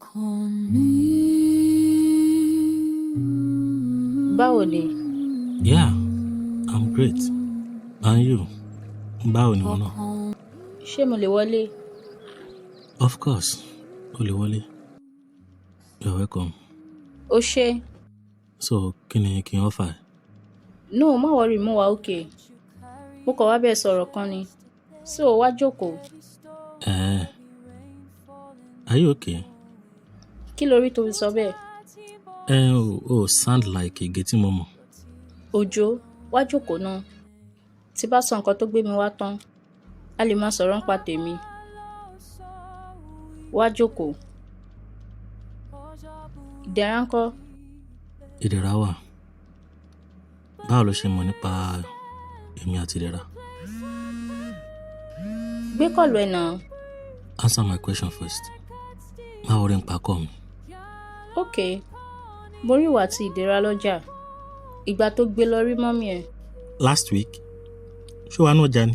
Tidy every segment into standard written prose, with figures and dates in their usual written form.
Ọkàn mi. Báwo ni? Yeah, I'm great. And you? Báwo ni wọn náà? Ṣé mo lè wọlé? Of course, o lè wọlé. You're welcome. O ṣé. So, kí ni kí n offer ẹ? No, má worry, mo wà okay. Mo kàn wá bẹ́ẹ̀ sọ̀rọ̀ kan ni. So, wá jókòó. Eh, are you okay? Kí lo rí tó fi sọ bẹ́ẹ̀? Ẹ ò sound like Ige tí mo mọ̀. Òjó, wá jókòó náà. Tí bá sọ nǹkan tó gbé mi wá tán, a lè máa sọ̀rọ̀ nípa tèmi. Wá jókòó. Ìdẹ̀ra ńkọ́? Ìdẹ̀ra wà. Báwo ló ṣe mọ̀ nípa èmi àti Ìdẹ̀ra? Gbé call ẹ̀ náà. Answer my question first. Má worry nípa call mi. Okay. Mo rí ìwọ àti Ìdẹ̀ra lọ́jà. Ìgbà tó gbé lọ rí mummy ẹ̀. Last week? Ṣé wàá náà jà ni?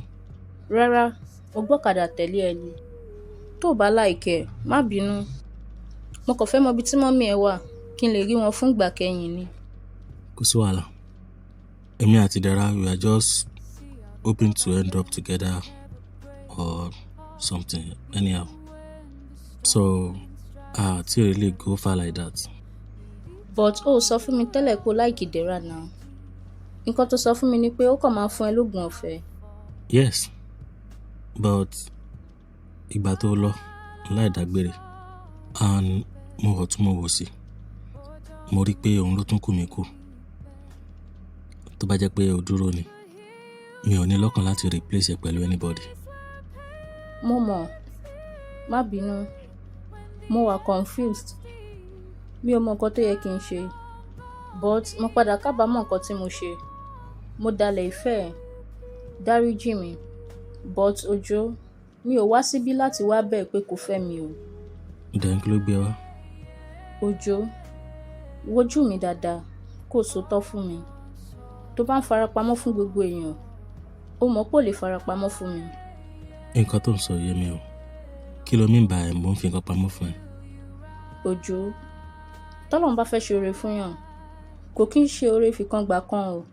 Rárá, mo gbọ́kadà tẹ̀lé ẹ ni. Tó o bá like ẹ̀, má bínú. Mo kàn fẹ́ mọ ibi tí mummy ẹ wà kí n lè rí wọn fún ìgbà kẹ́yìn ni. Kò sí wàhálà. Èmi àti Ìdẹ̀ra, we are just hoping to end up together or something anyhow. So, tí really go far like that. But ó sọ fún mi tẹ́lẹ̀ pé o like Ìdẹ̀ra náà. Nǹkan tó sọ fún mi ni pé ó kàn máa ń fún ẹ lóògùn ọ̀fẹ́. Yes, but ìgbà tó lọ láì dágbére and mo wọ̀ tún mo wò sí, mo rí pé òun ló tún kù mí kù. Tó bá jẹ́ pé o dúró ni, mi ò ní lọ́kàn láti replace ẹ pẹ̀lú anybody. Mo mọ̀, má bínú. Mo wà confused. Mi ò mọ nǹkan tó yẹ kí n ṣe. But mo padà kábàámọ̀ nǹkan tí mo ṣe. Mo dalẹ̀ ìfẹ́ ẹ. Dáríjì mi. But Òjó, mi ò wá síbí láti wá bẹ̀ pé kó fẹ́ mi o. Then kí ló gbé wá? Òjó, wojú mi dáadáa, kó sòótọ́ fún mi. Tó bá ń farapamọ́ fún gbogbo èèyàn, o mọ̀ pé ò lè farapamọ́ fún mi. Nǹkan tó ń sọ yé mi o. Kí ló mean by mo ń fi nǹkan pamọ́ fún ẹ? Òjó, tọ́lọ́run bá fẹ́ ṣe oore fún yàn, kò kí ń ṣe oore fìkan gbà kan o.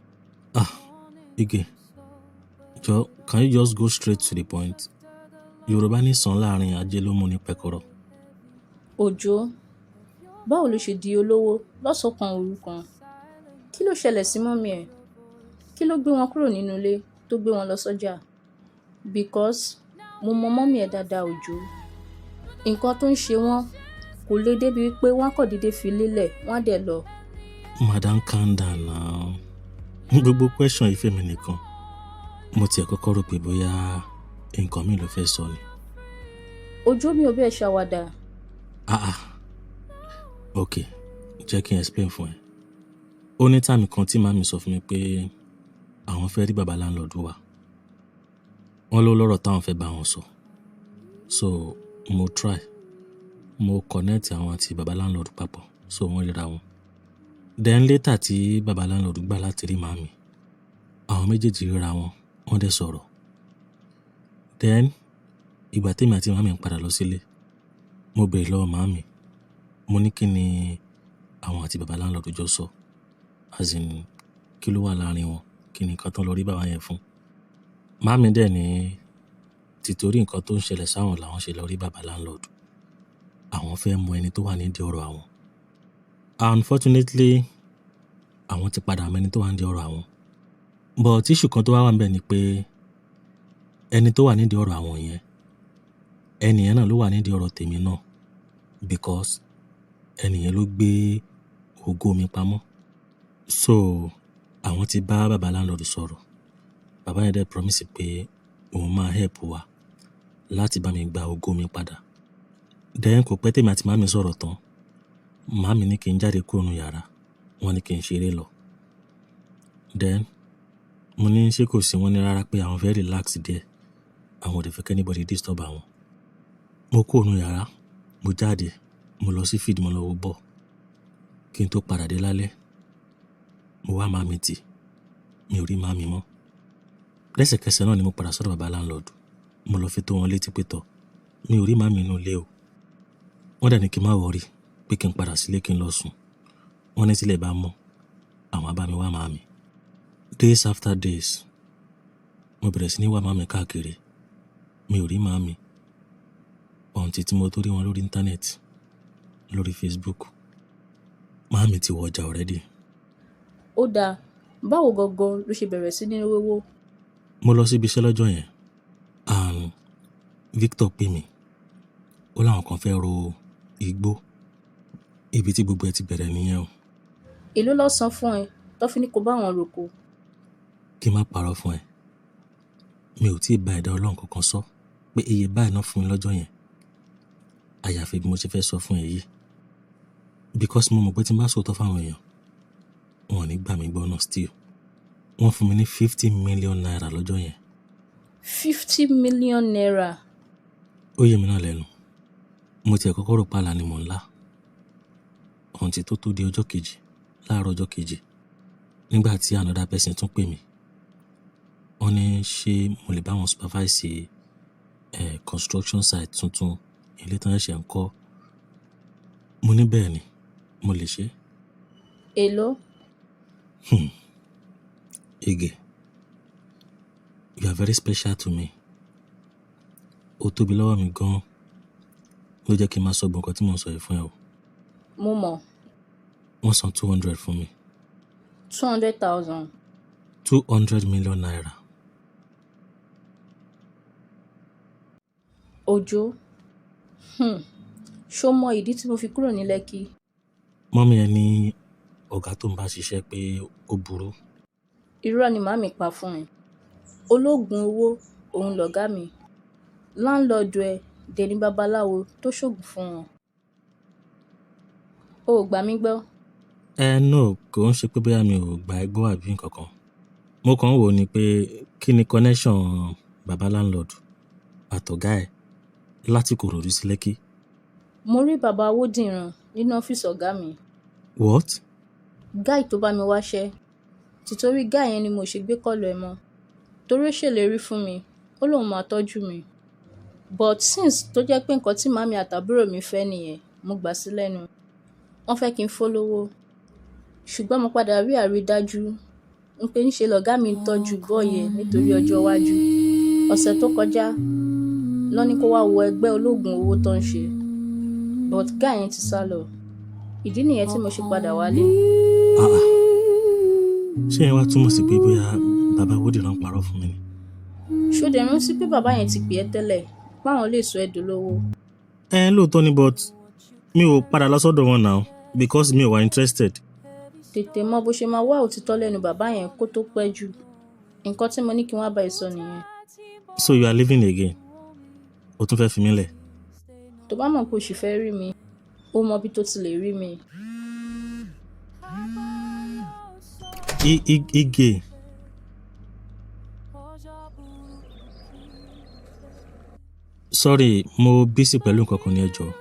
Ah, Ige, jọ, can you just go straight to the point? Yorùbá ní sàn láàrin ajé ló mú ní pẹ̀kọ̀rọ̀. Òjó, báwo ló ṣe di olówó lọ́sàn-án kan òru kan? Kí ló ṣẹlẹ̀ sí mummy ẹ? Kí ló gbé wọn kúrò nínú ilé tó gbé wọn lọ sọ́jà? Because mo mọ mummy ẹ dáadáa, Òjó. Nǹkan tó ń ṣe wọ́n kò lè débi wípé wọ́n á kàn dédé fi lélẹ̀, wọ́n á dẹ̀ lọ. Madam, calm down now. Gbogbo question ìfẹ́ mi nìkan. Mo tiẹ̀ kọ́kọ́ rò pé bóyá nǹkan mi ló fẹ́ sọ ni. Òjó, mi ò bẹ́ẹ̀ ṣàwàdà. Ah ah. Okay, jẹ́ kí n explain fún ẹ. Ó ní time kan tí màmí sọ fún mi pé àwọn fẹ́ rí bàbá landlord wa. Wọ́n ló lọ́rọ̀ táwọn fẹ́ bá wọn sọ. So, mo try. Mo connect àwọn àti bàbá landlord papọ̀. So wọ́n ríra wọn. Then later tí bàbá landlord gbà láti rí màmí, àwọn méjèèjì ríra wọn, wọ́n dẹ̀ sọ̀rọ̀. Then ìgbà tí èmi àti màmí ń padà lọ sílé, mo béèrè lọ́wọ́ màmí. Mo ní kí ni àwọn àti bàbá landlord jọ sọ? As in, kí ló wà láàrin wọn? Kí ni nǹkan tó ń lọ rí bàbá yẹn fún? Màmí dẹ̀ ní títorí nǹkan tó ń ṣẹlẹ̀ sáwọn làwọn ṣe lọ rí bàbá landlord. Àwọn fẹ́ mọ ẹni tó wà nídìí ọ̀rọ̀ àwọn. Unfortunately, àwọn ti padà mọ ẹni tó wà nídìí ọ̀rọ̀ àwọn. But issue kan tó wà wà níbẹ̀ ni pé ẹni tó wà nídìí ọ̀rọ̀ àwọn yẹn, ẹni yẹn náà ló wà nídìí ọ̀rọ̀ tèmi náà because ẹni yẹn ló gbé ògo mi pamọ́. So àwọn ti bá bàbá landlord sọ̀rọ̀. Bàbá yẹn dẹ̀ promise pé òun máa help wa láti bá mi gba ògo mi padà. Then kò pẹ́ tèmi àti màmí sọ̀rọ̀ tán. Màmí ní kí n jáde kúrò nínú yàrá, wọ́n ní kí n ṣeré lọ. Then mo ní ṣé kò sí, wọ́n ní rárá pé àwọn fẹ́ relax díẹ̀. Àwọn ò dẹ̀ fẹ́ kí anybody disturb àwọn. Mo kúrò nínú yàrá, mo jáde, mo lọ sí field, mo lọ wo ball. Kí n tó padà dé lálẹ́, mo wá màmí tì, mi ò rí màmí mọ́. Lẹ́sẹ̀kẹsẹ̀ náà ni mo padà sọ́dọ̀ bàbá landlord. Mo lọ fi tó wọn létí pé tọ̀, mi ò rí màmí nínú ilé o. Wọ́n dẹ̀ ní kí n má worry, pé kí n padà sílé, kí n lọ sùn. Wọ́n ní tílẹ̀ bá mọ́, àwọn á bá mi wá màámi. Days after days, mo bẹ̀rẹ̀ sí ní wá màámi káàkiri. Mi ò rí màámi. Until tí mo tó rí wọn lórí internet, lórí Facebook. Màámi ti wọ ọjà already. Ó dáa, báwo gangan ló ṣe bẹ̀rẹ̀ sí ní rówó? Mo lọ síbi iṣẹ́ lọ́jọ́ yẹn and Victor pè mí. Ó láwọn kan fẹ́ ro igbó. Ibi tí gbogbo ẹ ti bẹ̀rẹ̀ nìyẹn o. Èló ló san fún ẹ tó fi ní kó bá wọn roko? Kí n má parọ́ fún ẹ, mi ò tí ì bá ẹ̀dá Ọlọ́run kankan sọ pé iye báyìí náà fún mi lọ́jọ́ yẹn. Àyàfi bí mo ṣe fẹ́ sọ fún ẹ yìí. Because mo mọ̀ pé tí n bá sòótọ́ fún àwọn èèyàn, wọn ò ní gbà mí gbọ́ náà still. Wọ́n fún mi ní ₦50 million lọ́jọ́ yẹn. ₦50 million. Ó yé mi náà lẹ́nu. Mo tiẹ̀ kọ́kọ́ rò pé àlá ni mò ń lá. Until tó tó di ọjọ́ kejì, láàárọ̀ ọjọ́ kejì, nígbà tí another person tún pè mí. Wọ́n ní ṣé mo lè bá wọn supervise construction site tuntun, ilé tí wọ́n ṣẹ̀ṣẹ̀ ń kọ́. Mo ní bẹ́ẹ̀ ni, mo lè ṣe. Èló? Ige, you are very special to me. O tóbi lọ́wọ́ mi gan. Ló jẹ́ kí n máa sọ gbogbo nǹkan tí mò ń sọ yìí fún ẹ o. Mo mọ̀. Wọ́n san 200 fún mi. 200,000. ₦200 million. Òjó, ṣó mọ ìdí tí mo fi kúrò ní Lekki? Mummy ẹ ní ọ̀gá tó ń bá ṣiṣẹ́ pé ó burú. Irọ́ ni màámi pa fún ẹ. Ológun owó òun lọ̀gá mi. Landlord ẹ dẹ̀ ni babaláwo tó ṣògùn fún wọn. O ò gbà mí gbọ́. Ẹ no, kò ń ṣe pé bóyá mi ò gbà ẹ́ gbọ́ àbí nǹkan kan. Mo kàn ń wò ó ni pé kí ni connection baba landlord àtọ̀gá ẹ̀ láti Ìkòròdú sí Lekki. Mo rí bàbá Awódìran nínú ọ́fíìsì ọ̀gá mi. What? Guy tó bá mi wáṣẹ́. Tìtorí guy yẹn ni mo ṣe gbé call ẹ mọ́. Torí ó ṣèlérí fún mi, ó lóun máa tọ́jú mi. But since tó jẹ́ pé nǹkan tí màámi àtàbúrò mi fẹ́ nìyẹn, mo gbà sí lẹ́nu. Wọ́n fẹ́ kí n fólówó. Ṣùgbọ́n mo padà rí àrídájú pé ńṣe lọ̀gá mi ń tọ́jú boy yẹn nítorí ọjọ́ iwájú. Ọ̀sẹ̀ tó kọjá, lọ́ ní kó wá wo ẹgbẹ́ ológun owó tó ń ṣe. But guy yẹn ti sálọ. Ìdí nìyẹn tí mo ṣe padà wálé. Ah ah. Ṣé ìyẹn wá túmọ̀ sí pé bóyá bàbá Awódìran ń parọ́ fún mi ni? Ṣó dẹ̀ rántí pé bàbá yẹn ti pè ẹ́ tẹ́lẹ̀ páwọn lè sọ ẹ́ dolówó? Ẹ lóòótọ́ ni, but mi ò padà lọ sọ́dọ̀ wọn now because mi ò wà interested. Tètè mọ bó ṣe máa wá òtítọ́ lẹ́nu bàbá yẹn kó tó pẹ́ jù. Nǹkan tí mo ní kí wọ́n bá ẹ sọ nìyẹn. So you are leaving again? O tún fẹ́ fi mí lẹ̀? Tó bá mọ̀ pé o ṣì fẹ́ rí mi, ó mọ bí tó ti lè rí mi. Ige. Sorry, mo busy pẹ̀lú nǹkan kan ní, ẹ jọ̀ọ́.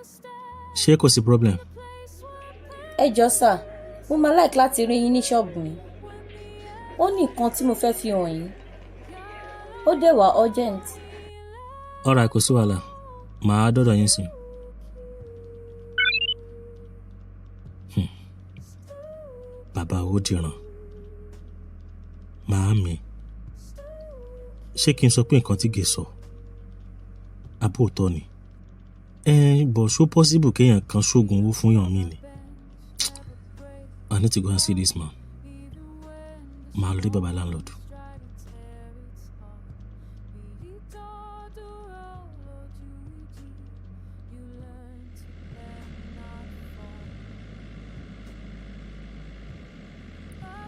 Ṣé kò sí problem? Ẹ jọ̀ọ́ sà, mo máa like láti rí yín ní ṣọ́ọ̀bù mi. Ó ní nǹkan tí mo fẹ́ fi hàn yín. Ó dẹ̀ wá urgent. Alright, kò sí wàhálà. Màá dọ́dọ̀ yín sí. Bàbá Awódìran. Màámi. Ṣé kí n sọ pé nǹkan tí Ige sọ? Àbí òótọ́ ni? Ẹ but ṣó possible kéèyàn kan ṣògùn owó fún èèyàn mi ni? I need to go and see this man. Màá lọ rí bàbá landlord.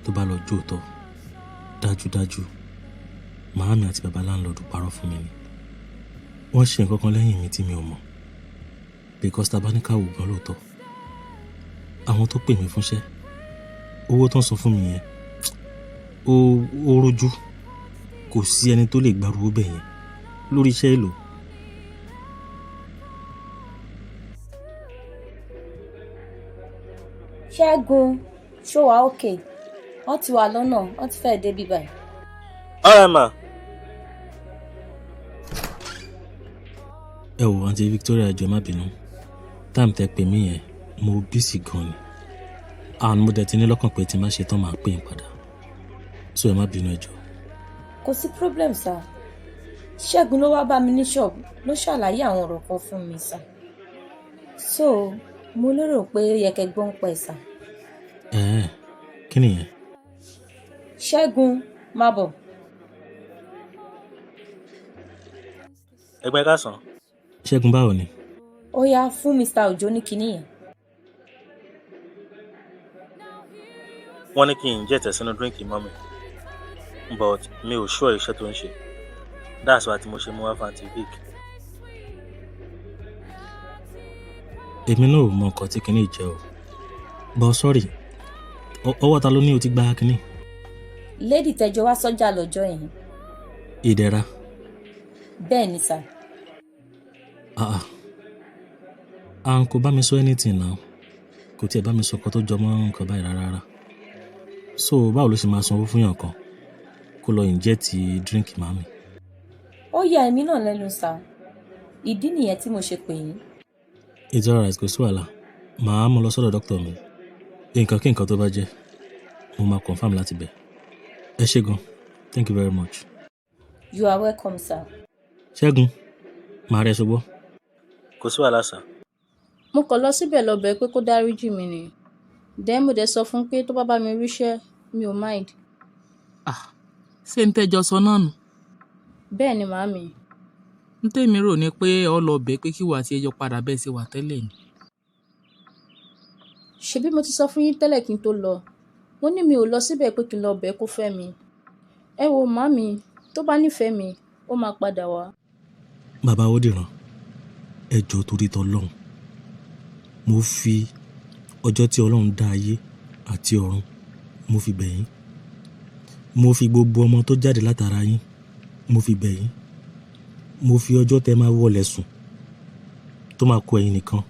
Tó bá lọ jó òótọ́, dájúdájú, màámi àti bàbá landlord parọ́ fún mi ni. Wọ́n ṣe nǹkan kan lẹ́yìn mi tí mi ò mọ̀. Because tá bá ní ká wò gan lóòótọ́, àwọn tó pè mí fúnṣẹ́, owó tó ń san fún mi yẹn, ó rújú. Kò sí ẹni tó lè gbárù owó bẹ́ẹ̀ yẹn lórí iṣẹ́ èlò. Ṣẹ́gun, ṣó wà okay? Wọ́n ti wà lọ́nà, wọ́n ti fẹ́ dé bí báyìí. Alright ma. Ẹ wò, Aunty Victoria, ẹ jọ̀ọ́, ẹ má bínú. Time tẹ pè mí yẹn, mo busy gan ni. And mo dẹ̀ ti ní lọ́kàn pé tí n bá ṣe tán, màá pè yín padà. So ẹ má bínú, ẹ jọ̀ọ́. Kò sí problem, sir. Ṣẹ́gun ló wá bá mi ní ṣọ́ọ̀bù, ló ṣàlàyé àwọn ọ̀rọ̀ kan fún mi, sir. So mo lérò pé ó yẹ kẹ́ gbọ́ nípa ẹ̀, sir. Ẹ̀ẹ́, kí nìyẹn? Ṣẹ́gun, má bọ̀. Ẹgbẹ́ káàsán. Ṣẹ́gun, báwo ni? Ó yá, fún Mr. Òjó ní kinní yẹn. Wọ́n ní kí n inject ẹ̀ sínú drink mọ́ mi, but mi ò sure iṣẹ́ tó ń ṣe. That's why tí mo ṣe mú wá fún Aunty Vic. Èmi náà ò mọ nǹkan tí kinní jẹ́ o. But sorry, ọwọ́ ta ló ní o ti gba kinní? Lady tẹjọ wá sọ́jà lọ́jọ́ yẹn. Ìdẹ̀ra. Bẹ́ẹ̀ ni, sir. Ah ah. And kò bá mi sọ anything now. Kò tiẹ̀ bá mi sọ nǹkan tó jọ mọ́ nǹkan báyìí rárá rárá. So báwo ló ṣe máa sanwó fún èèyàn kan kó lọ inject drink màámi? Ó ya èmi náà lẹ́nu, sir. Ìdí nìyẹn tí mo ṣe pè yín. It's alright, kò sí wàhálà. Màá mú lọ sọ́dọ̀ doctor mi. Nǹkan kí nǹkan tó bá jẹ́, mo máa confirm láti bẹ̀. Ẹ ṣé gan. Thank you very much. You are welcome, sir. Ṣẹ́gun, màá rí ẹ ṣùgbọ́n. Kò sí wàhálà, sir. Mo kàn lọ síbẹ̀ lọ bẹ̀ ẹ́ pé kó dáríjì mí ni. Then mo dẹ̀ sọ fún un pé tó bá bá mi ríṣẹ́, mi ò mind. Ah, ṣé ń tẹ́jọ sọ náà nù? Bẹ́ẹ̀ ni, màámi. Ń tèmi rò ní pé ọ lọ bẹ̀ pé kí wà tí ẹjọ́ padà bẹ́ẹ̀ ṣe wà tẹ́lẹ̀ ni. Ṣebí mo ti sọ fún yín tẹ́lẹ̀ kí n tó lọ. Mo ní mi ò lọ síbẹ̀ pé kí n lọ bẹ̀ kó fẹ́ mi. Ẹ wo màámi, tó bá nífẹ̀ẹ́ mi, ó máa padà wá. Bàbá Owódìran, ẹ jọ̀ọ́ torí t'Ọlọ́run. Mo fi ọjọ́ tí Ọlọ́run dá ayé àti ọ̀run, mo fi bẹ̀ yín. Mo fi gbogbo ọmọ tó jáde látara yín, mo fi bẹ̀ yín. Mo fi ọjọ́ tẹ máa wọlé sùn tó máa kó ẹ̀yin nìkan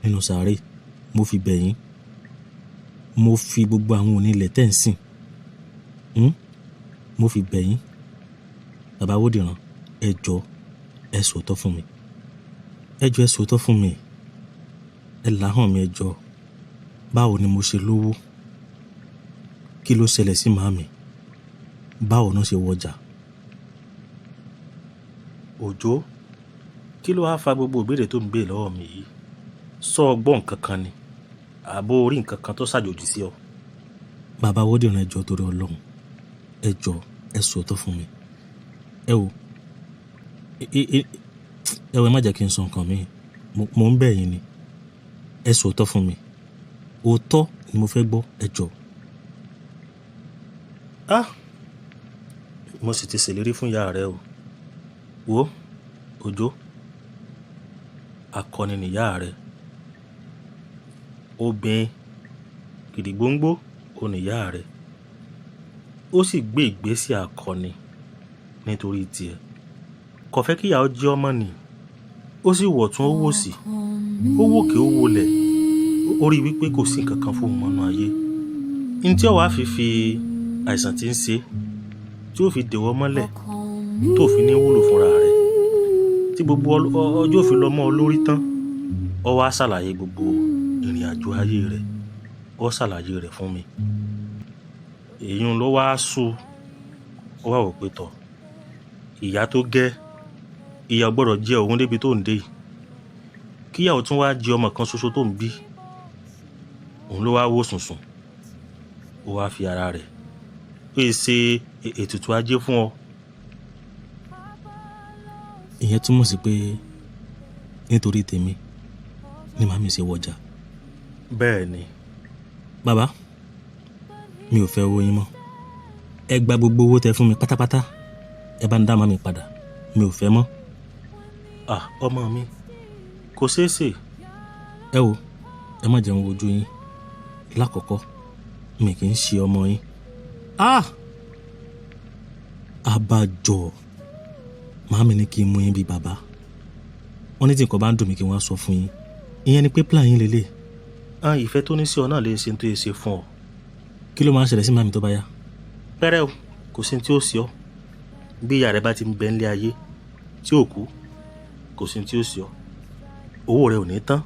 nínú sàárè, mo fi bẹ̀ yín. Mo fi gbogbo àwọn onílẹ̀ tẹ́ ń sìn, mo fi bẹ̀ yín. Bàbá Owódìran, ẹ jọ̀ọ́, ẹ sòótọ́ fún mi. Ẹ jọ̀ọ́, ẹ sòótọ́ fún mi. Ẹ làhàn mi, ẹ jọ̀ọ́. Báwo ni mo ṣe lówó? Kí ló ṣẹlẹ̀ sí màámi? Báwo náà ṣe wọjà? Òjó, kí ló wá fa gbogbo ìbéèrè tó ń béèrè lọ́wọ́ mi yìí? Sọ ọgbọ́n nǹkan kan ni, àbó orí nǹkan kan tó ṣàjòjì sí ọ. Bàbá Owódìran, ẹ jọ̀ọ́ torí Ọlọ́run. Ẹ jọ̀ọ́, ẹ sòótọ́ fún mi. Ẹ wò, ẹ wò, ẹ má jẹ́ kí n sọ nǹkan mi. Mo ń bẹ̀ yín ni. Ẹ sòótọ́ fún mi. Òótọ́ ni mo fẹ́ gbọ́, ẹ jọ̀ọ́. Ah! Mo sì ti ṣèlérí fún ìyá rẹ o. Wo, Òjó, akọni ni ìyá rẹ. Obìnrin gidigbóngbó ò ní ìyá rẹ. Ó sì gbé ìgbésẹ̀ akọni nítorí tiẹ̀. Kò fẹ́ kí ìyá ó jẹ́ ọmọ nì. Ó sì wọ̀ tún ó wò sí. Ó wòkè ó wọlẹ̀. Ó rí wípé kò sí nǹkan kan fún òun mọ́nú ayé. Ní tí ó wá fi àìsàn tí ń ṣe, tí ó fi dèwọ́ mọ́lẹ̀, tó fi ní wúlò fúnra rẹ̀, tí gbogbo ọjọ́ ò fi lọ mọ́ ọ lórí tán, ó wá ṣàlàyé gbogbo ìrìn àjò ayé rẹ̀. Ó ṣàlàyé rẹ̀ fún mi. Èyí ló wá sú. Ó wá wò pé tọ̀, ìyá tó gẹ́, ìyá ò gbọdọ̀ jẹ òun débi tó ń dé yìí. Kí ìyá ò tún wá jẹ ọmọ kan ṣoṣo tó ń bí. Òun ló wá wò sùnsùn. Ó wá fi ara rẹ̀. Ó yẹ ṣe ètùtù ajé fún ọ. Ìyẹn túmọ̀ sí pé nítorí tèmi ni màámi ṣe wọjà. Bẹ́ẹ̀ ni. Bàbá, mi ò fẹ́ owó yín mọ́. Ẹ gba gbogbo owó tẹ fún mi pátápátá. Ẹ bá ń dá màámi padà. Mi ò fẹ́ mọ́. Ah, ọmọ mi, kò ṣeé ṣe. Ẹ wo, ẹ má jẹun wojú yín. Lákọ̀ọ́kọ́, mi kì í ṣe ọmọ yín. Ah! Àbájọ, màámi ní kí n mú yín bí bàbá. Wọ́n ní tí nǹkan bá ń dùn mí kí wọ́n á sọ fún yín. Ìyẹn ni pé plan yín lélẹ̀. Ah, ìfẹ́ tó ní sí ọ náà lè ṣe tó yẹ ṣe fún ọ. Kí ló máa ń ṣẹlẹ̀ sí màámi tó bá yá? Pẹ́rẹ́ o, kò sí tí ó ṣe ọ́. Bí ìyá rẹ bá ti ń bẹ nílé ayé tí ò kú, kò sí tí ó ṣe ọ́. Owó rẹ ò ní tán.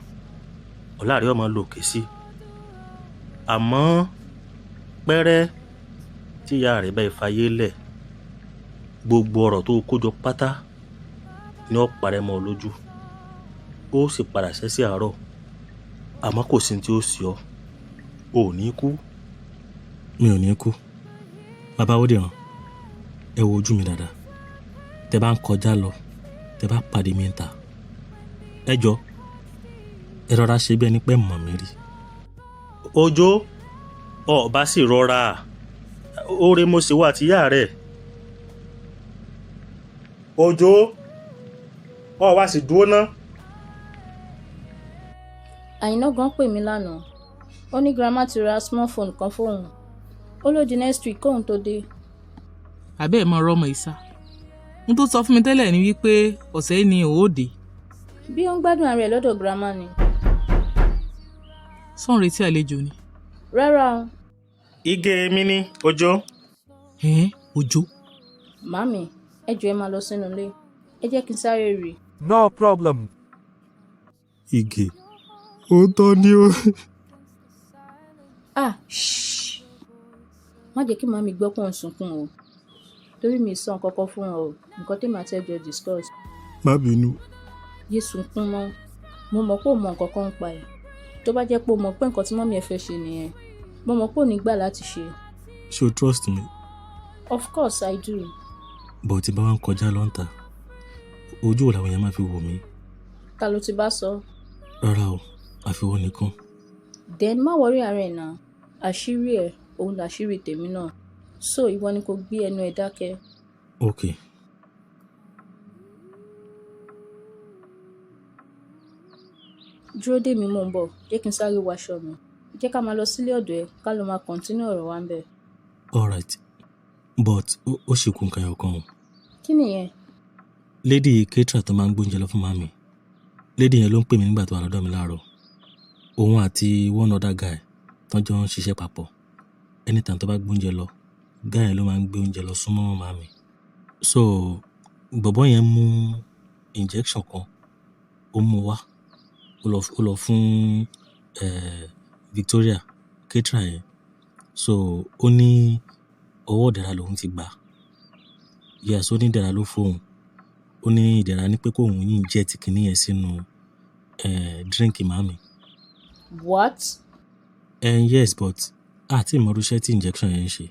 Ọlá rẹ̀ ó máa lọ òkè sí. Àmọ́ pẹ́rẹ́ tí ìyá rẹ̀ bá fayé lẹ̀, gbogbo ọ̀rọ̀ tó kó jọ pátá ni ó parẹ́ mọ́ ọ lójú. Ó sì padà sẹ́sẹ̀ àárọ̀. Àmọ́ kò sí ohun tí ó ṣe ọ́. O ò ní kú. Mi ò ní kú. Bàbá Awódìran, ẹ wo ojú mi dáadáa. Tẹ bá ń kọjá lọ, tẹ bá pàdé mi níta, ẹ jọ, ẹ rọra ṣe bí ẹni pé mọ̀ mí rí. Òjó, ọ bá sì rọra. Oore mo sì wà àti ìyá rẹ̀. Òjó, ọ wá sì dúró ná. Àìná gan pè mí lánàá. Ó ní grandma ti ra smartphone kan fóun. Ó ló di next week kóun tó dé. Àbẹ́ ẹ̀ mọ ọ̀rọ̀ ọmọ ìsá. N tó sọ fún mi tẹ́lẹ̀ ni wípé ọ̀sẹ̀ yìí ni òun ó dé. Bí ó ń gbádùn ara ẹ̀ lọ́dọ̀ grandma ni. Sọ́n retí àlejò ni. Rárá o. Ige mi ni Òjó. Ẹ̀ẹ́n, Òjó. Màámi, ẹ jọ̀ọ́, ẹ máa lọ sínú ilé. Ẹ jẹ́ kí n sáré rí i. No problem. Ige, òótọ́ ni o. Ah, shh. Má jẹ́ kí màámi gbọ́ pé ò ń sunkún o. Torí mi ì sọ nǹkan kan fún wọn o. Nǹkan tèmi àti ẹ jọ discuss. Má bínú. Yé sunkún mọ́. Mo mọ̀ pé o mọ nǹkan kan nípa ẹ̀. Tó bá jẹ́ pé o mọ̀ pé nǹkan tí mummy ẹ fẹ́ ṣe nìyẹn, mo mọ̀ pé ò ní gbà láti ṣe. Ṣé o trust me? Of course I do. But tí bá wá ń kọjá lọ́ǹtà, ojú wo làwọn èèyàn máa fi wò mí? Ta ló ti bá sọ? Rárá o, àfiwọ́ nìkan. Then má worry ara ẹ̀ náà. Àṣírí ẹ̀, òun làṣírí tèmi náà. So ìwọ ni kò gbé ẹnu ẹ dákẹ́. Okay. Dúró dè mí, mò ń bọ̀. Jẹ́ kí n sáré wọ aṣọ mi. Jẹ́ ká máa lọ sílé ọ̀dọ̀ ẹ, ká lọ máa continue ọ̀rọ̀ wa ńbẹ̀. Alright. But ó ṣì kù nǹkan ẹyọ kan o. Kí nìyẹn? Lady caterer tó máa ń gbóúnjẹ lọ fún màmí. Lady yẹn ló ń pè mí nígbà tó wà lọ́dọ̀ mi láàárọ̀. Òun àti one other guy tán jọ ń ṣiṣẹ́ papọ̀. Anytime tó bá gbóúnjẹ lọ, guy yẹn ló máa ń gbé oúnjẹ lọ súnmọ́ màmí. So bọ̀bọ́ yẹn mú injection kan, ó mú wá, ó lọ fún Victoria caterer yẹn. So ó ní ọwọ́ Ìdẹ̀ra lòun ti gbà. Yes, ó ní Ìdẹ̀ra ló fún òun. Ó ní Ìdẹ̀ra ní pé kóun inject kiní yẹn sínú drink màmí. What? Yes, but a ti mọ irú iṣẹ́ tí injection yẹn ń ṣe.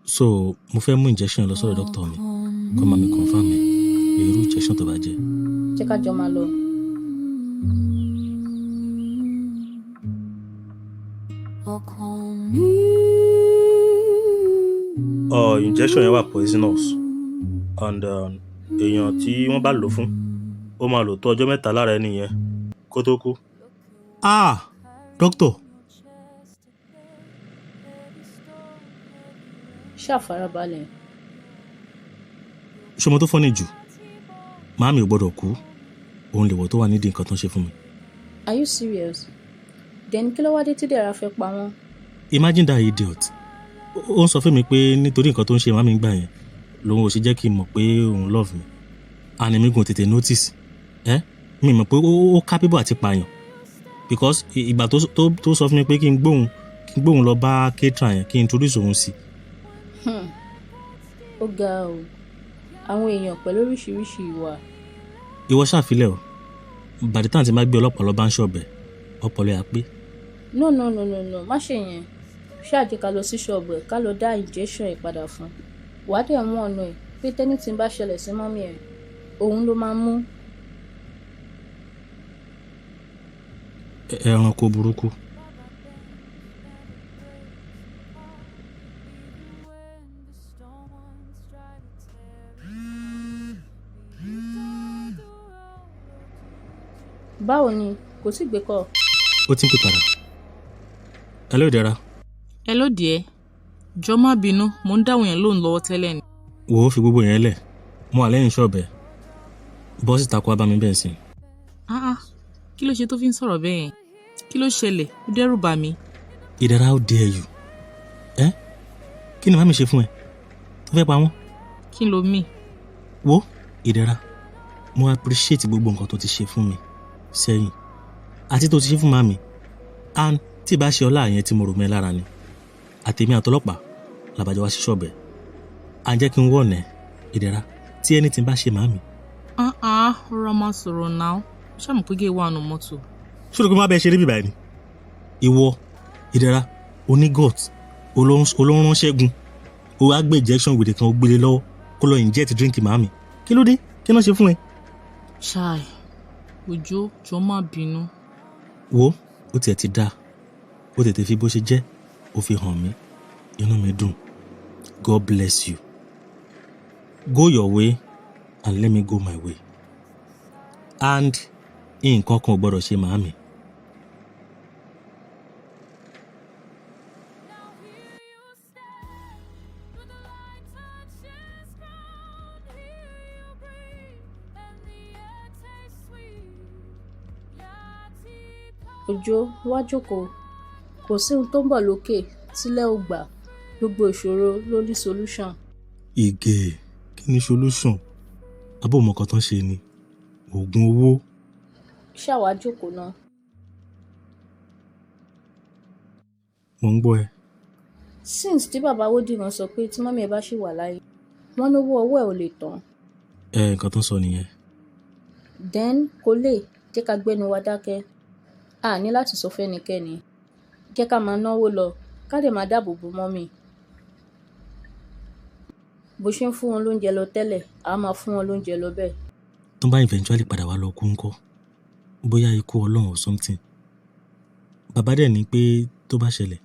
So mo fẹ́ mú injection yẹn lọ sọ́dọ̀ doctor mi kó máa mi confirm ẹ̀ irú injection tó bá jẹ́. Jẹ́ ká jọ máa lọ. Ọkàn mi. Injection yẹn wà poisonous and èèyàn tí wọ́n bá lò fún, ó máa lò tó ọjọ́ 3 lára ẹni yẹn kó tó kú. Ah, doctor. Ṣáà farabalẹ̀. Ṣé ọmọ tó funny jù? Màámi ò gbọdọ̀ kú. Òun lè wọ̀ tó wà nídìí nǹkan tó ń ṣe fún mi. Are you serious? Then kí ló wá dé tí Dẹ̀ra fẹ́ pa wọ́n? Imagine that idiot. Ó ń sọ fún mi pé nítorí nǹkan tó ń ṣe màámi gbà yẹn, lòun ò ṣe jẹ́ kí n mọ̀ pé òun love me. And èmi gan tètè notice. Ẹ́ mi mọ̀ pé ó capable àti pààyàn. Because ìgbà tó sọ fún mi pé kí n gbóhùn lọ bá caterer yẹn, kí n introduce òun sí. Ó ga o. Àwọn èèyàn pẹ̀lú oríṣiríṣi ìwà. Ìwọ ṣàfilẹ̀ o. By the time tí n bá gbé ọlọ́pàá lọ bá ń ṣọ̀bẹ̀, ọpọlọ ẹ̀ á pé. No, no, no, no, no, má ṣe yẹn. Ṣáà jẹ́ ká lọ sí ṣọ́ọ̀bù ẹ̀, ká lọ dá injection ẹ̀ padà fún un. Wàá dẹ̀ mú ọ̀nà ẹ̀ pé tẹ́nìtì bá ṣẹlẹ̀ sí mummy ẹ̀, òun ló máa mú. Ẹranko burúkú. Báwo ni? Kò tí gbé call. Ó ti ń pè padà. Hello, Ìdẹ̀ra. Hello dear. Jọ̀ọ́ má bínú, mò ń dáhùn yẹn lóhùn lọ́wọ́ tẹ́lẹ̀ ni. Wò ó, fi gbogbo yẹn lẹ̀. Mo wà lẹ́yìn ṣọ́ọ̀bù ẹ̀. Bọ́ síta kó wá bá mi bẹ́ẹ̀ sìn. Ah ah, kí ló ṣe tó fi ń sọ̀rọ̀ bẹ́ẹ̀ yẹn? Kí ló ṣẹlẹ̀? Ó dẹ́rù bà mí. Ìdẹ̀ra, how dare you? Ẹ́ kí ni màmí ṣe fún ẹ tó fẹ́ pa wọ́n? Kí ló mì? Wo Ìdẹ̀ra, mo appreciate gbogbo nǹkan tó ti ṣe fún mi sẹ́yìn. Àti tó ti ṣe fún màmí, and tí ìbá ṣe ọlá yẹn tí mo rò mẹ́ lára ni, àtèmi àtọlọ́pàá làbàjọ́ wá sí ṣọ́ọ̀bù ẹ̀. À ń jẹ́ kí n wọ̀nà Ìdẹ̀ra tí ẹni tí ń bá ṣe màmí. Ah ah, rọra máa sọ̀rọ̀ náà. Ṣáà mọ̀ pé gé wà nù mọ́tò. Ṣé o rò pé má bẹ́ẹ̀ ṣeré bíbá ẹ̀ ni? Ìwọ Ìdẹ̀ra onígọ̀t olóńrán Ṣẹ́gun, o wá gbé injection wèrè kan, o gbélé lọ́wọ́ kó lọ inject drink màmí. Kí ló dé? Kí ló ṣe fún ẹ? Ṣáì, Òjó, jọ̀ọ́ má bínú. Wo, ó tiẹ̀ ti dáa, ó tètè fi bó ṣe jẹ́, ó fi hàn mí, inú mi dùn. God bless you. Go your way and let me go my way. And nǹkan kan ò gbọ́dọ̀ ṣe màámi. Òjó, wá jókòó. Kò sí ohun tó ń bọ̀ lókè tílẹ̀ ò gbà. Gbogbo ìṣòro ló ní solution. Ìgè, kí ni solution? Abó mọ nǹkan tó ń ṣe ni oògùn owó. Ṣáà wá jókòó ná. Mo ń gbọ́ ẹ. Since tí bàbá Wódìran sọ pé tí mọ́mí ẹ bá ṣì wà láyé, wọ́n lówó ọwọ́ ẹ̀ ò lè tán. Ẹ nǹkan tó ń sọ nìyẹn. Then kò lè jẹ́ ká gbẹ́nu wa dákẹ́. A ní láti sọ fẹ́nikẹ́ni. Jẹ́ ká máa náwó lọ, ká dẹ̀ máa dáàbò bo mọ́mì. Bó ṣe ń fún wọn lóúnjẹ lọ tẹ́lẹ̀, a máa fún wọn lóúnjẹ lọ bẹ́ẹ̀. Tó bá eventually padà wá lọ kú ńkọ́, bóyá ikú Ọlọ́run or something. Bàbá dẹ̀ ní pé tó bá ṣẹlẹ̀,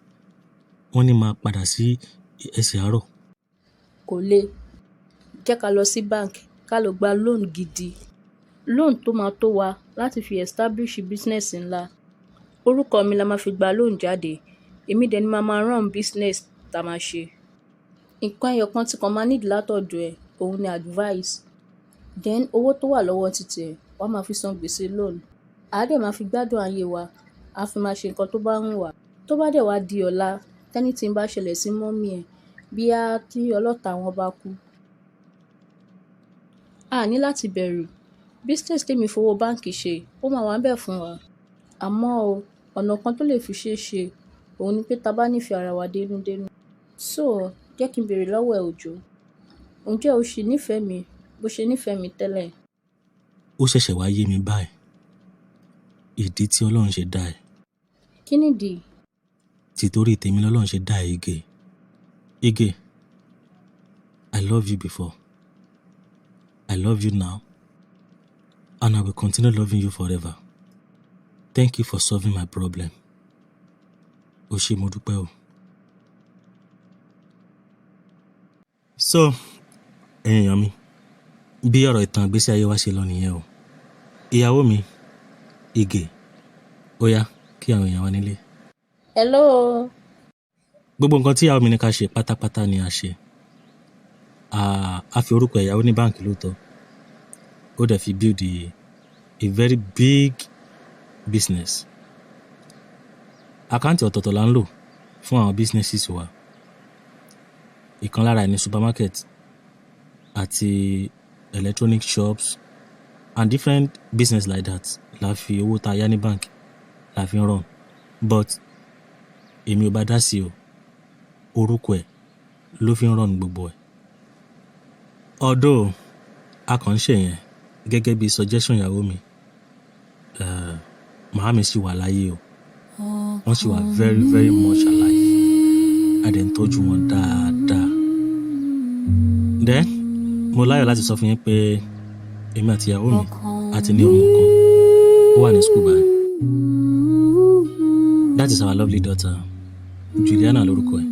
wọ́n ní máa padà sí ẹsẹ̀ àárọ̀. Kò le. Jẹ́ ká lọ sí bank, ká lọ gba loan gidi. Loan tó máa tó wa láti fi establish business ńlá. Orúkọ mi la máa fi gba loan jáde. Èmi dẹ̀ ni màá máa run business tá máa ṣe. Nǹkan ẹyọ kan tí kan máa need látọ̀dọ̀ ẹ, òun ni advice. Then owó tó wà lọ́wọ́ títí ẹ, wà máa fi san gbèsè loan. A dẹ̀ máa fi gbádùn ayé wa, a fi máa ṣe nǹkan tó bá wù wá. Tó bá dẹ̀ wá di ọ̀la, tẹ́ní tí ń bá ṣẹlẹ̀ sí mọ́mì ẹ, bí a tí ọlọ́ta wọn bá kú. A ní láti bẹ̀rù. Business tèmi fowó báǹkì ṣe, ó máa wà níbẹ̀ fún wa. Àmọ́ o, ọ̀nà kan tó lè fi ṣe é ṣe, òun ni pé ta bá nífẹ̀ẹ́ ara wa dénúdénú. So, jẹ́ kí n béèrè lọ́wọ́ ẹ Òjó. Ǹjẹ́ o ṣì nífẹ̀ẹ́ mi bó ṣe nífẹ̀ẹ́ mi tẹ́lẹ̀? Ó ṣẹ̀ṣẹ̀ wá yé mi báyìí. Ìdí tí Ọlọ́run ṣe dá ẹ. Kí nìdí? Tìtorí tèmi lọ́lọ́run ṣe dá ẹ, Ige. Ige, I love you before. I love you now. And I will continue loving you forever. Thank you for solving my problem. O ṣé, mo dúpẹ́ o. So, ẹ̀yin èèyàn mi, bí ọ̀rọ̀ ìtàn ìgbésí ayé wa ṣe lọ nìyẹn o. Ìyàwó mi, Ige, ó yá kí àwọn èèyàn wa nílé. Hello. Gbogbo nǹkan tí ìyàwó mi ní ká ṣe pátápátá ni a ṣe. A fi orúkọ ìyàwó ní báǹkì lóòótọ́. Ó dẹ̀ fi build a very big business. Àkáǹtì ọ̀tọ̀ọ̀tọ̀ là ń lò fún àwọn businesses wa. Ìkan lára ẹ̀ ní supermarket àti electronic shops and different business like that la fi owó ta yá ní bank la fi ń run. But èmi ò bá dá sí o, orúkọ ẹ̀ ló fi ń run gbogbo ẹ̀. Although a kàn ń ṣe yẹn gẹ́gẹ́ bí suggestion ìyàwó mi, màámi sì wà láyé o. Wọ́n sì wà very very much alive. A dẹ̀ ń tọ́jú wọn dáadáa. Then mo láyọ̀ láti sọ fún yín pé èmi àti ìyàwó mi a ti ní ọmọ kan. Ó wà ní school báyìí. That is our lovely daughter, Juliana lórúkọ ẹ̀.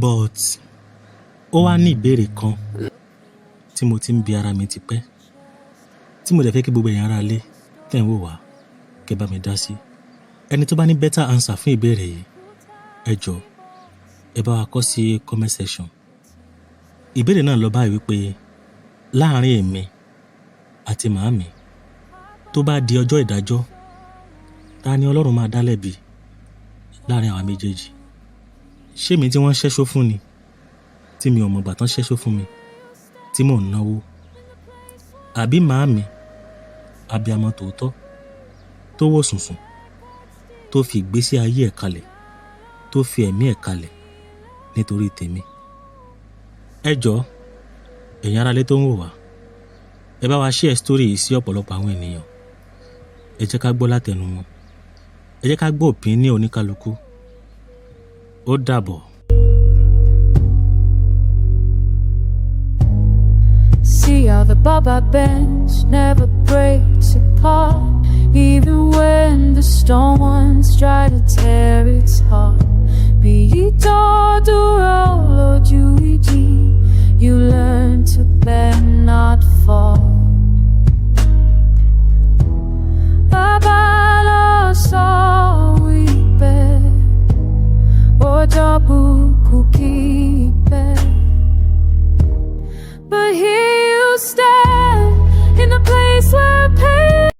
But ó wá ní ìbéèrè kan tí mo ti ń bi ara mi tipẹ́, tí mo dẹ̀ fẹ́ kí gbogbo ẹ̀yin ará ilé tẹ̀ ń wò wá kí ẹ bá mi dá sí. Ẹni tó bá ní better answer fún ìbéèrè yìí, ẹ jọ̀ọ́ ẹ bá wa kọ sí comment section. Ìbéèrè náà lọ báyìí wípé láàárín èmi àti màámi, tó bá di ọjọ́ ìdájọ́, ta ni Ọlọ́run máa dá lẹ́bi láàárín àwa méjèèjì? Ṣé èmi tí wọ́n ṣẹ́ṣó fún ni, tí mi ò mọ̀ ìgbà tán ṣẹ́ṣó fún mi, tí mò ń náwó? Àbí màámi, abiyamọ tòótọ́, tó Tó wò sùnsùn, tó fi ìgbésí ayé ẹ̀ kalẹ̀, tó fi ẹ̀mí ẹ̀ kalẹ̀ nítorí tèmi. Ẹ jọ̀ọ́, ẹ̀yin aráalé tó ń wò wá, ẹ bá wa share story yìí sí ọ̀pọ̀lọpọ̀ àwọn ènìyàn. Ẹ jẹ́ ká gbọ́ látẹnu wọn, ẹ jẹ́ ká gbọ́ opinion oníkálukú. Ó dàbọ̀. See how the baba bends, never breaks apart. Even when the stone ones try to tear its heart. Be